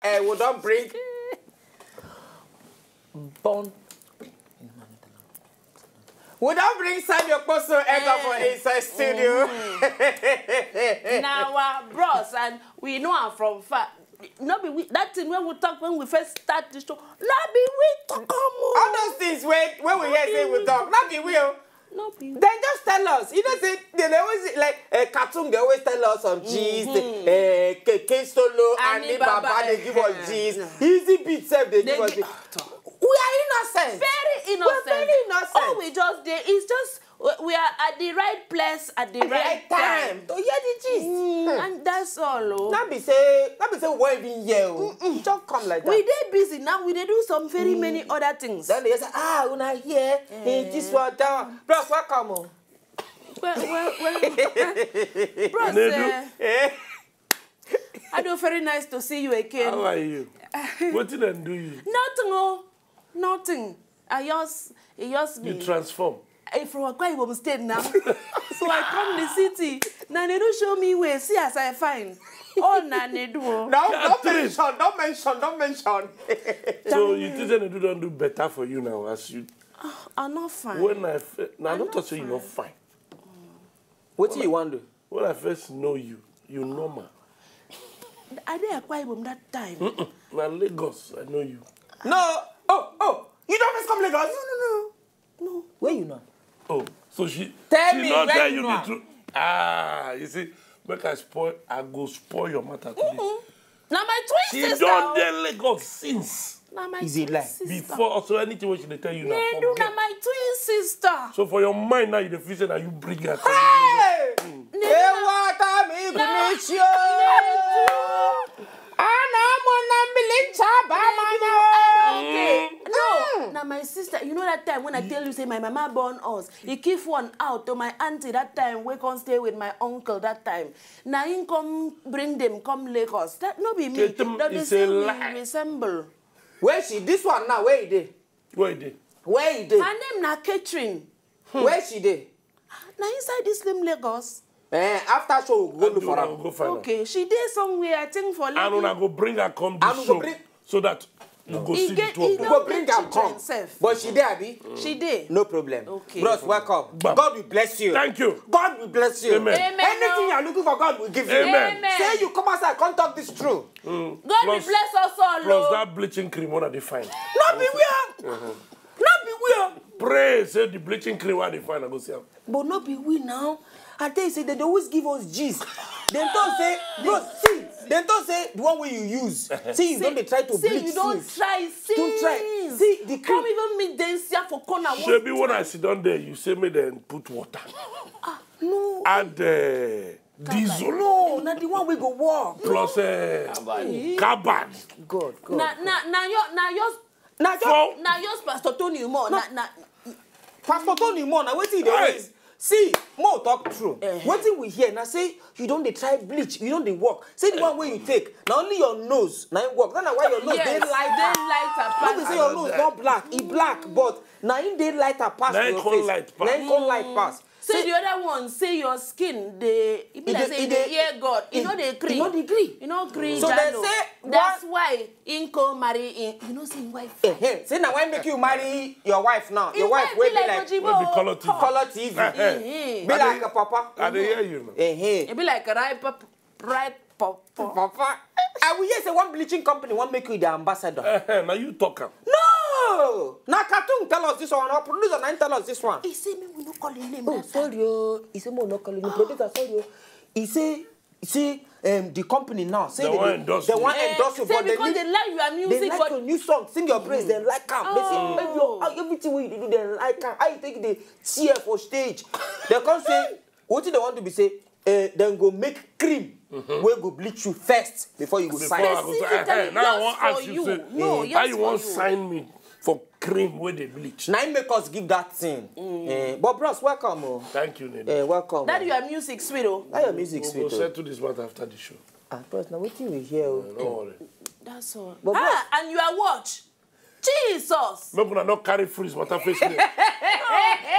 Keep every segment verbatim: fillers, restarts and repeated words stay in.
Eh, we don bring, born. We don bring Samuel Kposo Ego for inside studio. Na our bros and we know am from far. No be we, that thing wey we talk when we first start the show, no be we talk am o. All those things wey wey we hear say we talk, no be we o. No be we. Dem just tell us. You know say dem dey always, like, uh, cartoon dey always tell us some gist. Uh, Keke Solo and Alibaba dey give us gist. Easy Beat sef dey give us gist. We are innocent. Very innocent. We're very innocent. All we just dey is just we- we are at the right place at the right, Right time to hear the gist. Mm, and that's all o. No be say, no be say we wan even hear o. Just come like We that. dey busy now. We dey do some very many other things. Then they say, ah, una hear, eh, this one down. Bros, welcome o. Well, well, well. Bros, Nedu. Uh, Eh, I do very nice to see you again. How are you? Wetin dem do you? Nothing o, nothing. I just, e just You be. Transform. I from Akwa Ibom State now, so I come the city. Na Nedu show me way. See as I fine. All na Nedu o. no, don't Catherine. Mention, don't mention, don't mention. So you think say Nedu don do better for you now as you? I no fine. When I fe- na I I don no talk say you no fine. Fine. Wetin you wan do? When I first know you, you normal. I dey Akwa Ibom that time. Na Lagos I know you. No. Oh, oh, you don first come Lagos? No, no, no. No. Where you know? Oh, so she Tell she me no where tell you you know. The truth. Ah, you see, make I spoil, I go spoil your matter today. Na my twin She sister. don O. Dey Lagos since Na my Is a twin lie. sister. Before, so anything wey she dey tell you na Nedu na forget. My twin sister. So for your mind now, you dey feel say na you bring her. Come Hey! Nedu Hey, what time you miss you? Ana mo na mbilincha ba ma na. Okay. No, na my sister. You know that time when I tell you say my mama born us, he give one out to my auntie that time wey come stay with my uncle that time. Na him come bring them come Lagos. That no be me. Ketum Dem dey is say a we lie. Resemble. Where she? This one now, where he dey? Where you dey? Where he dey? Her name na Catherine. Where she dey? Na inside this slim Lagos. Eh, after show we go look for Una am. Go find am. Okay, she dey somewhere, I think for And una Lekki. Go bring her come this And we show go bring- so that you go He see get- the two of he them. We don go bring get am children come. Sef. But she dey, abi? She dey. No problem. Okay. Bros, welcome. Bam. God will bless you. Thank you. God will bless you. Amen. Amen. Anything you are looking for, God will give you. Amen. Amen. Say you come outside, come talk this true. God will Plus- bless us all. Plus O. That bleaching cream, una dey find. No be where. No be where. Pray say the bleaching cream wey I dey find, I go see am. But no be we now. I tell you say they dey always give us gist. Dem talk say, bro, see, dem talk say the one wey you use. See, you don dey try to See, bleach you don since. Try since. Don try. See the cream. Come even meet Densia for corner one Shebi when I time. Sit down there, you say make dem put water. No. Add uh, diesel. No, na the one wey go work. Plus uh, carbon. God, God. Na na na your na your Na just For na your Pastor Tony more. Na na Pastor Tony more, na wetin you dey Hey! Always see. More talk true. Eh. Wetin we hear na say you don dey try bleach, you don dey work. Say the one wey you take, na only your nose na im work. That's why your nose dey Yes, lighter. Dey lighter No be pass. say your nose no black, e black, but na im dey lighter pass Na for im your come face. Light pass. Na im come light pass. Say the other one, say your skin dey. E be E like dey- say e e dey dey- hear God. E e- no dey e gree. no dey gree. E no gree. So they Jalo. Say That's one- Why im come marry im. You know say im wife. Eh, say na why make you marry your wife now. Your Im wife wife wey be be like like Ojibo. Wey be color T V. Color T V. Eh, Be I like dey- a papa. I dey hear you now. Eh, E be like ripe pap- ripe pawpaw. Papa. I will hear say one bleaching company wan make you the ambassador. Eh, eh, na you talk am. No! Na cartoon tell us this one. Our producer na him tell us this one. He say make we no call him name. Oh, That time. Sorry, oh. He say, "Mo no call you. Producer, sorry, oh." He say, "See, um, the company now. Say They wan endorse they you. wan Eh, endorse you, say but they because need, they like your they music, like but your new song. Sing your praise. They like am. They say, Oh. "Hey, yo, ah, everything wey you dey do, they like am. How you take the tear for stage?" They come say, wetin they want to be say? Uh, then go make cream. Wey go bleach you first before you go Before sign. I go say, eh, Specifically eh, now I just wan for ask you, you. Say, No, how yes, you for wan you. Sign me for cream wey dey bleach? Na him make us give that thing. Eh, but bros, welcome, oh. Thank you, Nedu. Eh, welcome. That Oh. Your music sweet, oh. That your music We'll sweet, go oh. Settle this matter after the show. Ah, bros, now wetin we hear, oh? Don't worry. That's all. But Ah, and your watch. Jesus. Make una no carry freeze water face me.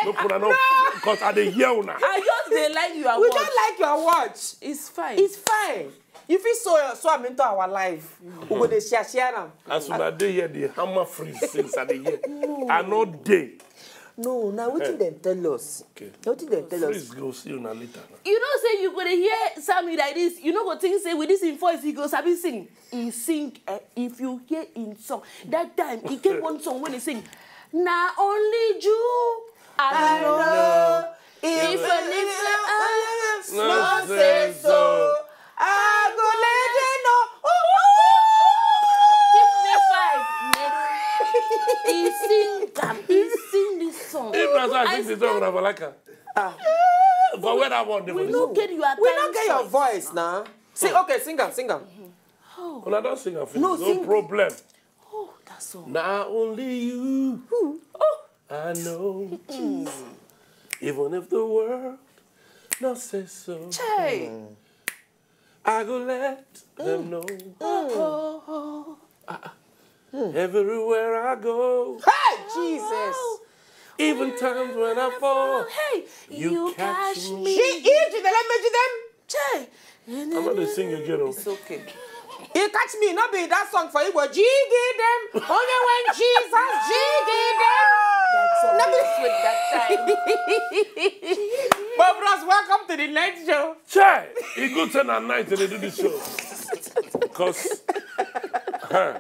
Make una no, because I dey hear una. I just dey like your We watch. Don't like your watch. It's fine. It's fine. You fit sow your sow am into our life. We go dey share share am. As una dey here, the hammer freeze since I dey here. I no dey. No, na wetin dem tell us. Okay. Na wetin dem tell us. Freeze go see una later. You know say you go dey hear Sammy like this, you no go think say with this im voice he go sabi sing. He sing, eh, if you hear im song, that time he get one song wey he sing. Na only you I know. If I need to ask, No say so. I go let you know. Give me five. He sing am, he sing this song. If na so I I sing the song, una for like am. For where that one dey for We this no one? get your We no time get your choice. Voice now. See, okay, sing am, sing am. Una don sing am finish. No, No sing. Problem. Oh, that song. Na only you I know. Even if the world no say so, Hey. I go let them know. Oh, oh, oh. Everywhere I go, Hey, Jesus. Even times when I fall, Hey, you you catch catch me. me. She eat you, they let me them. Hey. I'm not a singer, you know. It's okay. You catch me, not be that song for you, but jiggy them. Only when Jesus jiggy them. That's all we sweat that time. But bros, welcome to the next show. Chai, e good say na night they do this show. Cause, huh,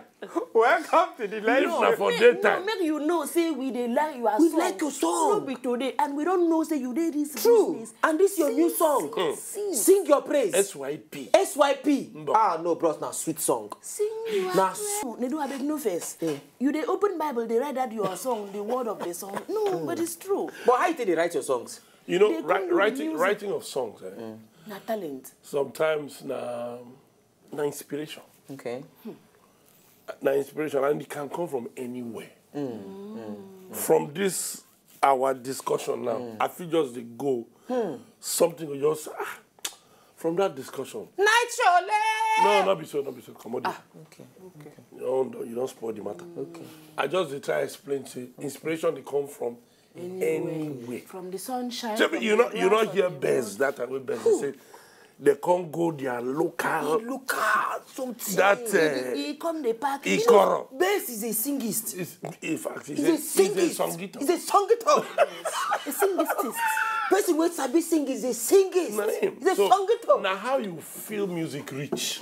Welcome to the next if show. na for daytime. No, make you know say we dey like your We song. Like your song. No be today, and we don't know say you dey this True. business. And this your new song. Sing. Sing your praise. S Y P. S Y P. Mbo. Ah, no, bros, now sweet song. Sing you Na are well. Nedu, abeg no first. Eh. You dey open Bible, dey write that your song, the word of the song. No, but it's true. But how you take dey write your songs? You know, They wri- come with writing music. Writing of songs, eh? Na talent. Sometimes na na inspiration. Okay. Na inspiration, and it can come from anywhere. From this our discussion now, I feel just the go. Something will just ah, from that discussion. Night show, le. No, not be so, not be so. Come on. Ah, okay. Okay. You don't, you don't spoil the matter. Okay. I just dey try explain say inspiration dey come from anywhere. From the sunshine. Shebi, From you the know, you grass, don't hear from the birds that time wey birds dey say they can't go their local. Look at something. That He, uh, he come the park. Ikoro. Bass is a singist. Is, in fact, he's, He's a, a he's a singist. songito. He's a songito. A singist. Person wey sabi sing is a singist. Na him. He's a So, songito. Na how you feel music reach.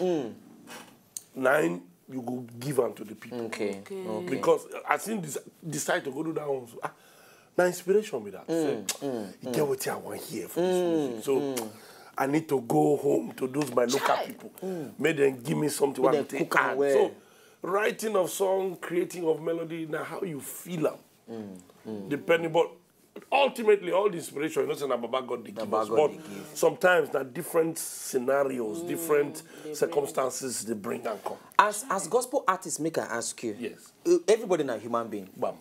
Na him you go give am to the people. Okay. Okay. Okay. Because I think this decide to go do that one. So, ah, na inspiration be that. Say, you get what I want here for this music. So I need to go home to those my local Chai. People. Make them give me something. Make Them take cook am add. Well. So writing of song, creating of melody, now how you feel am. Depending, but ultimately all the inspiration, you know, say na Baba God dey give Baba us. God But dey give. Sometimes na different scenarios, different circumstances they bring and come. As as gospel artists, make I ask you. Yes. Uh, everybody na human being. Bam.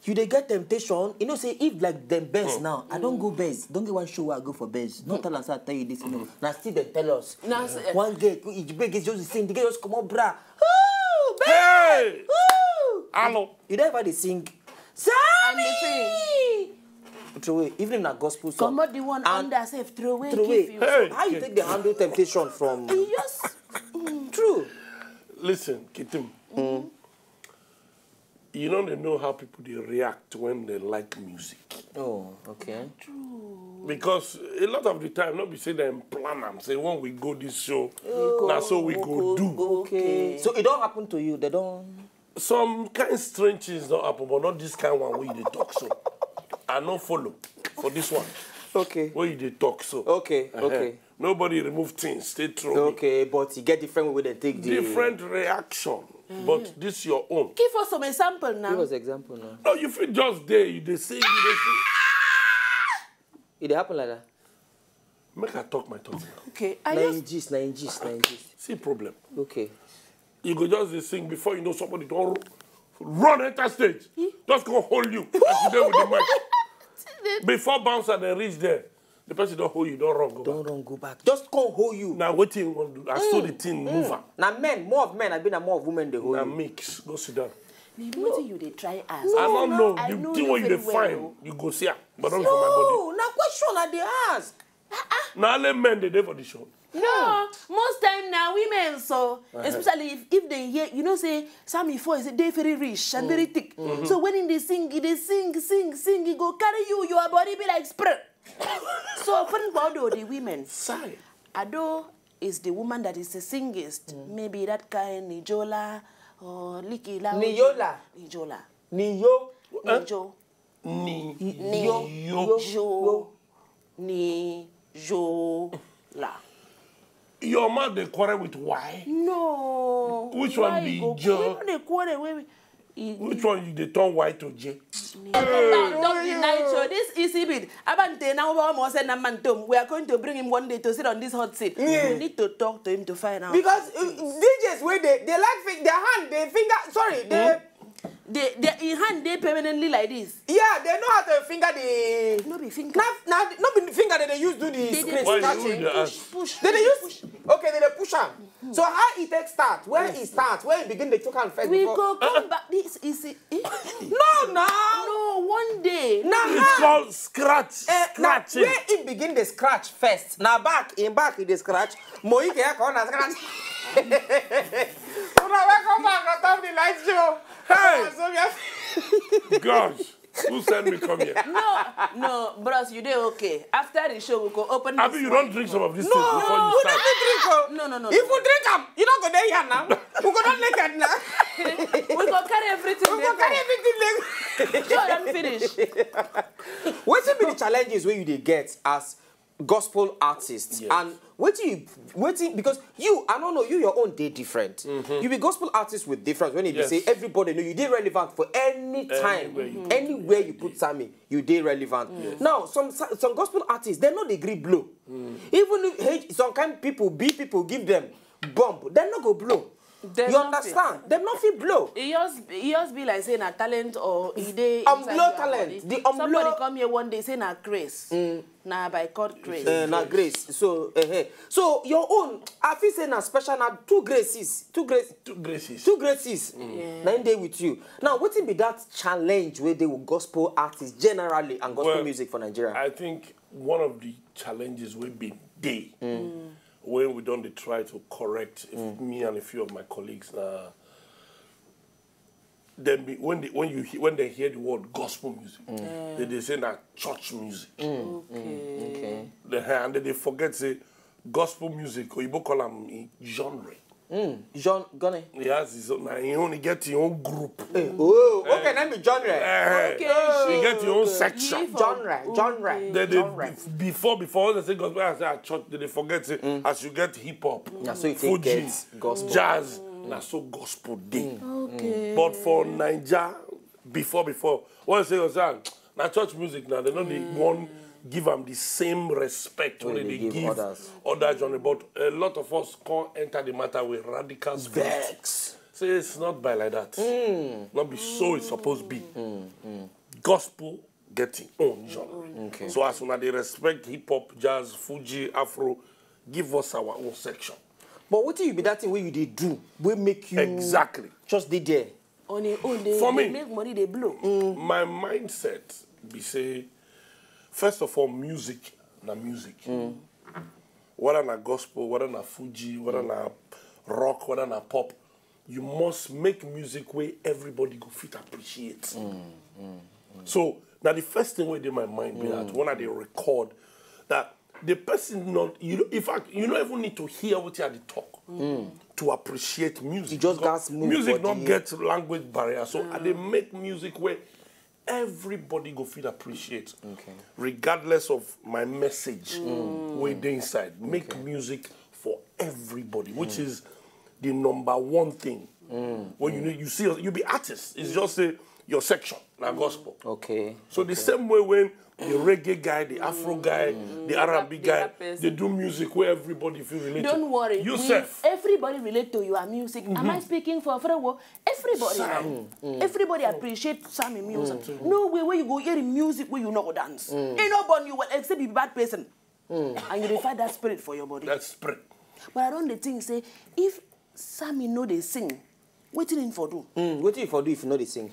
You dey get temptation. You know say if like them best now, I don't go best. Don't get one show where I go for best. Not tell us I tell you this. No. Now still they tell us. Now say- One girl, you beg is just the same. The girl just come up, bra. Ooh, babe. Hey! Ooh. Hello. You never dey sing. And the Sammy. Throw away. Even if na gospel song. Comot the one And under safe, throw away, throw give away. you. Hey, How you kid. Take the handle temptation from? Yes. True. Listen, Kitim. You don't know how people they react when they like music. Oh, okay. Because a lot of the time, not be say them plan am. Say when we go this show, na so we go do. Okay. So it don't happen to you. They don't. Some kind strange things don't happen, but not this kind one where they talk so. I no follow for this one. Okay. Where you dey talk so. Okay. Uh-huh. Okay. Nobody remove things, stay throw. Okay, but you get different way they take the Different reaction, but this your own. Give us some example now. Give us example now. No, you feel just there, you dey sing, you dey sing. It dey happen like that. Make I talk my thoughts now. Okay, I Na just in gist, na in gist, na in gist. See problem. Okay. You go just dey sing before you know somebody don't run enter stage. Just go hold you as you dey with the mic. Before bouncer they reach there, the person don't hold you, don't run go Don't back. Run, go back. Just come hold you. Now what you want to do? I saw the thing move am. Now men, more of men. I been more of women. They hold Now you. Mix, go sit down. Wetin you dey try ask? I don't know. I The know thing you what you very dey well, find, oh. You go see am, but not for my body. No, na question I dey ask. Now let men they there for the show. No, most time na women so, especially if, if they hear, you know say Sammy four is dey very rich and very thick. So when he dey sing, he dey sing, sing, sing, he go carry you, your body be like spray. So fun about the women. Sigh. Ado is the woman that is the singest. Maybe that kind Nijola or Liki Laoji. Niyola. Nijola. Niyo. Nijo. Ni. Yo. Yo. Jo. Nijola. Your mouth dey quarrel with why? No. Which one Why be you go- Jo? You no dey quarrel wey we. e- Which one you dey turn Y to J? Don't deny Cho. This is Ibid. Abante na wa mo se na mantom. We are going to bring him one day to sit on this hot seat. We need to talk to him to find out. Because uh, D Js wey dey dey like fi- their hand dey finger, sorry, dey They, they, in hand dey permanently like this. Yeah, they know how to finger the. No be finger. Na na no be finger that they use do the They dey screen Why you scratching. dey ask? Push. They dey use. Okay, they dey push am. So how e take start? Where e start? Where e begin dey chook am first We before? go come back. This is it. Eh? No, no. No, one day. Na It's hand. Called scratch. Eh, na Scratching. Where e begin dey scratch first? Na back, im back e dey scratch. Moike ya come na scratch. Una welcome back on top the light show. Hey! So we have- Gosh, who send me come here? No, no, bros, you dey okay. After the show, we go open. Abi, this you one. Don't drink some of these No, things before you we start. never drink o. No, no, no, If no. we drink am, you no go dey here now. We go don naked now. We go carry everything. We go dey carry go. Everything dey. Show don finish. Wetin be the challenges wey you dey get as gospel artist? Yes. And wetin you wetin, because you, I don't know, you, your own dey different. You be gospel artist with difference when you be Yes. say everybody know you dey relevant for any time, Anywhere you anywhere you put Sammy, you dey relevant. Now some some gospel artists, they no dey gree blow. Even if, hey, some kind people, big people give them bomb, dem no go blow. Dem You no understand? Dem no fit blow. E just e just be like say na talent or e dey Unblow inside their talent. Body. The unblow- Somebody come here one day say na grace. Na by God grace. Uh, na grace. So uh, so your own, I feel say na special, na two graces, two grace, Two graces. Two graces. Na im dey with you. Now wetin be that challenge wey dey with gospel artists generally and gospel Well, music for Nigeria? I think one of the challenges wey been dey when we don dey try to correct if me and a few of my colleagues na dem be when they when you he- when they hear the word gospel music they dey say na church music. Okay. Okay. The and they dey forget say gospel music oyibo call am e genre. John Gunny. He has his own na him own he get him own group. Oh, okay, let me genre. Eh, Okay. He get him own section. Genre, genre. They, they, Genre. bef- before before they say gospel as a church they dey forget say as you get hip hop, Na so you take Fuji, get gospel. Jazz, na so gospel dey. Okay. But for Naija, before before, when you say yourself na church music now, they no dey wan give am the same respect Wey wey they they give give others. Other genre. But a lot of us come enter the matter with radical spirit. Vex. Say it's not by like that. Not be so it's supposed to be. Gospel get im own genre. Okay. So as una dey respect hip hop, jazz, Fuji, Afro, give us our own section. But wetin you be that thing wey you dey do wey make you Exactly. Just dey there? On your own, they, For they me. Make money, they blow. My mindset be say, first of all, music na music. Whether na gospel, whether na Fuji, whether na rock, whether na pop, you must make music where everybody go fit appreciate. So now the first thing wey dey my mind be that when I dey record, that the person not you know, in fact you don't even need to hear what I dey talk to appreciate music. You just Because gats move music body. Not get language barrier, so I dey make music where everybody go feel appreciate, Okay. regardless of my message wey dey inside. Make music for everybody, which is the number one thing. When you know, you see, you be artist. It's just say your section na gospel. Okay. So the same way when the reggae guy, the Afro guy, the R and B the guy, rap person. They do music where everybody feel related. Don't worry. You We- self. Everybody relate to your music. Am I speaking for Afro? Everybody. Sign. Now. Everybody appreciate Sammy music. No way where you go hear the music where you no go dance. Ain't no born you well except you be bad person. And you dey fight that spirit for your body. That spirit. But I don't dey think say if Sammy no dey sing, wetin him for do? Mm, wetin you for do if you no dey sing?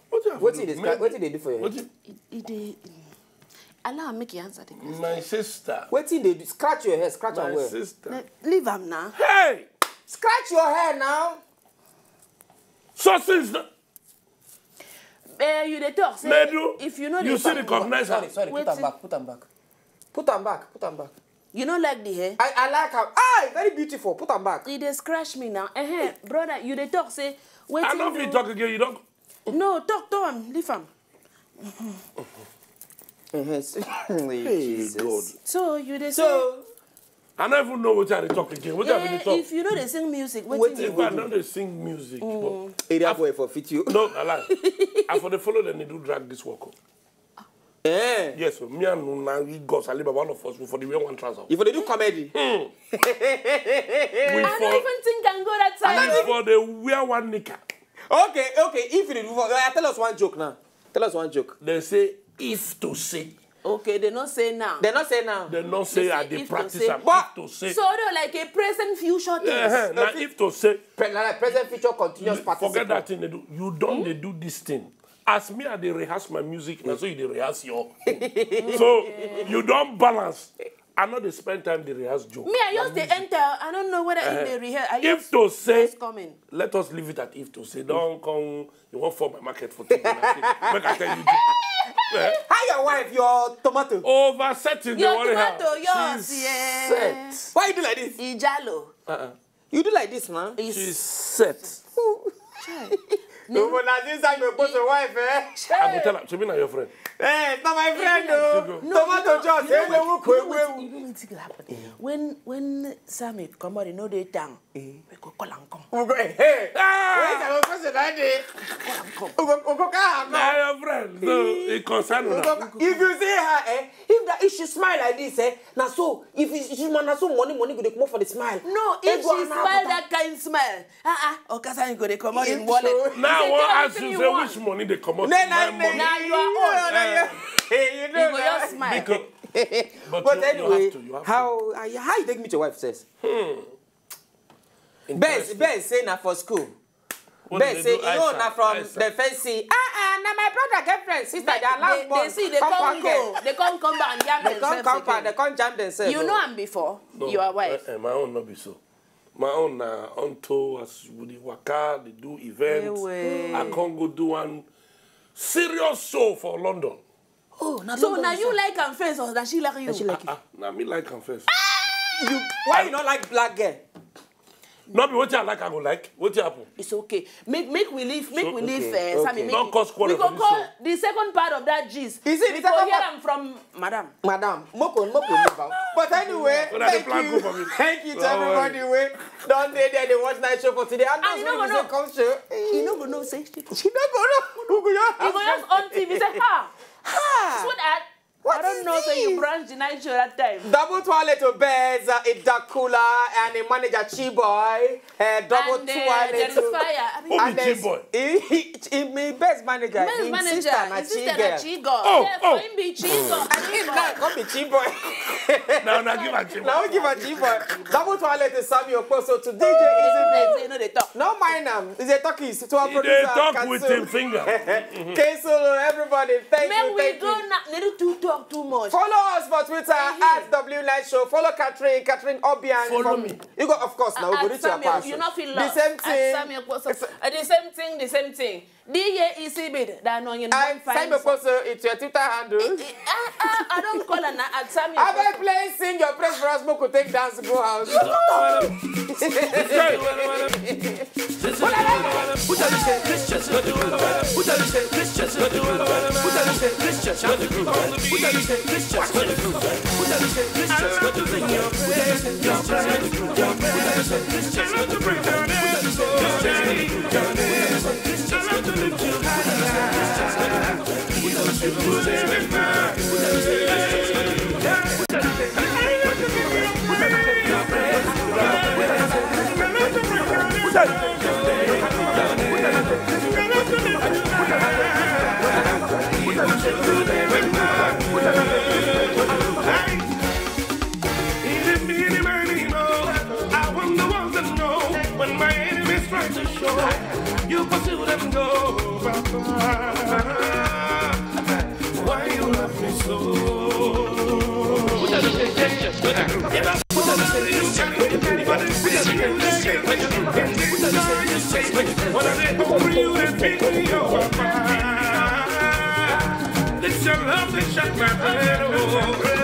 What you have Wetin to dey do? sca- Maybe- wetin dey do for you? What you- E dey. Allow am make he answer the question. My sister. Wetin dey do? Scratch your hair, scratch am My well. Sister. Leave am now. Hey! Scratch your hair now. So since the, Eh, you dey talk say Medu, if you know you the see recognize her. Sorry, sorry. Put am Wetin? Back. Put am back. Put am back. Put am back. You no like the hair. I, I like am. Ah, it's very beautiful. Put am back. E dey scratch me now. Eh, brother, you dey talk say wetin I don't do- fit talk again. You don't. No, talk to am, leave am. Hey, Jesus. God. So you dey So, I don't even know what I dey talk again. What I say dey eh, talk. If you know they sing music, Wetin wetin If I don't dey sing music, but area boy for fit you. No, I lie. I for the follow them they do drag this work. Oh. Eh. Yes, so me and Nuna, we go Saliba, one of us, we for the wear one trouser. You for dey do comedy. and We I don't for, even think can go that we side. for the wear one knicker. Okay, okay. If you dey do, for, uh, tell us one joke now. Tell us one joke. They say if to say. Okay, they no say now. They not say now. They not say They I say dey if practice to say. am. But- If to say. So they like a present future things. Eh, eh, now if to say. Pe- like present future continuous participle. Forget that thing they do. You don't they do this thing. As me, I dey rehearse my music, now so you dey rehearse your. So you don't balance. I know they spend time they rehearse joke. Me, I just dey enter. I don't know whether if they rehearse. I If just to say, coming. Let us leave it at if to say. Don't come. You won't form my market for people. Make I tell you. Eh? How your wife, your tomato? Over setting the Your worry her. Tomato, yours, She's yeah. Set. Why you do like this? Ijalo. Uh-uh. You do like this, man. Is She's set. Omo, na this time you put your wife, eh? I go tell her. She be na your friend. Eh, it's not my friend, though. She go. No, Tomato you know, just you know say, what- "Wait, you know wait, what- wait." You know what thing happen? When when Sammy come out, you know they down. We go call and come. We go, eh, hey. Ah! Where's our person that day? We go, we go, come, Na your friend. No, it concern una. If you see her, eh, if that if she smile like this, eh, na so if she, she man na so money money go dey comot for the smile. No, Eh, if go she and smile after- that kind smile, uh-uh, Okasa you go dey come out in If wallet. so- Now I Say wan tell ask wetin you, you say want. Which money they comot? Then My I money. Na your own. Yeah, yeah. Hey, you know You go that. just smile. Because, but, But you, anyway, you have to, you have to. how uh, how you take me to your wife says? Hmm. Ben, Ben say na for school. What Ben do say they do? you know Aisha, na from Aisha. the first see. Ah ah, na my brother girlfriend sister. They allow They, born. they see they Come come back here. go, they come come back and jam They come themselves come back. Again. They come jam themselves. You know am before. No, Your wife. Eh, eh, my own not be so. My own na unto as we dey waka, they do events. Ewe. I can't go do one serious show for London. Oh, na So London now this you one. Like am first, or that she like you? That she like you. Ah, now me like am first. You, why you not like black girl? Not be what I like, I go like. What happen? It's okay. Make make we leave. Make So- we leave. Okay, Uh, Sammy, okay. make Don't it- cause quarrel We go for this call show. The second part of that gist. Is it the We go second hear part? Am from madam. Madam, moko moko move out. But anyway, So that the thank plan you, go for me. Thank you to Don't worry. Everybody. Wey don't dey there. They watch night show for today. And And you those know wey no. Come show. You no go know say she. She no go know. Who go your You go just on T V say ha. Ah, So that what I don't is know say this? You branch the night show that time. Double toilet to Bez, uh, Idakula, and a manager Chiboy. Uh, double And uh, toilet. There is fire. I mean, Who be And there's- Chiboy? He, he, he, my best manager. Men's Him manager, sister na his sister Chigirl. na Chigirl. Oh, Yes, oh. So him be Chigirl. And him now come be Chiboy. Now, now give her Chiboy. Now give her Chiboy. Double toilet is Sammy Okposo to D J They Easy. say no, they talk. No mind am. He's a talkies to our He producer. dey talk with Katsu. Him finger. K Solo, everybody. Thank Make you. we Thank go you. Now. They do too talk too much. Follow us for Twitter Mhm. at W Night Show. Follow Catherine, Catherine Obiang. Follow from- me. You go, of course, now we go At reach your Samuel, pass. you not feel The lost. same At thing. Samuel Okposo. Uh, the same thing, the same thing. D J Easy bid. That no, you know. And Samuel Okposo, it's your Twitter handle. Eh, eh, ah, ah, I don't call her now. At Samuel Abeg Okposo. Play, sing your praise for us. Make we take dance go house. When my enemies try to show, you pursue them, go. Why you This your love that shut my head open.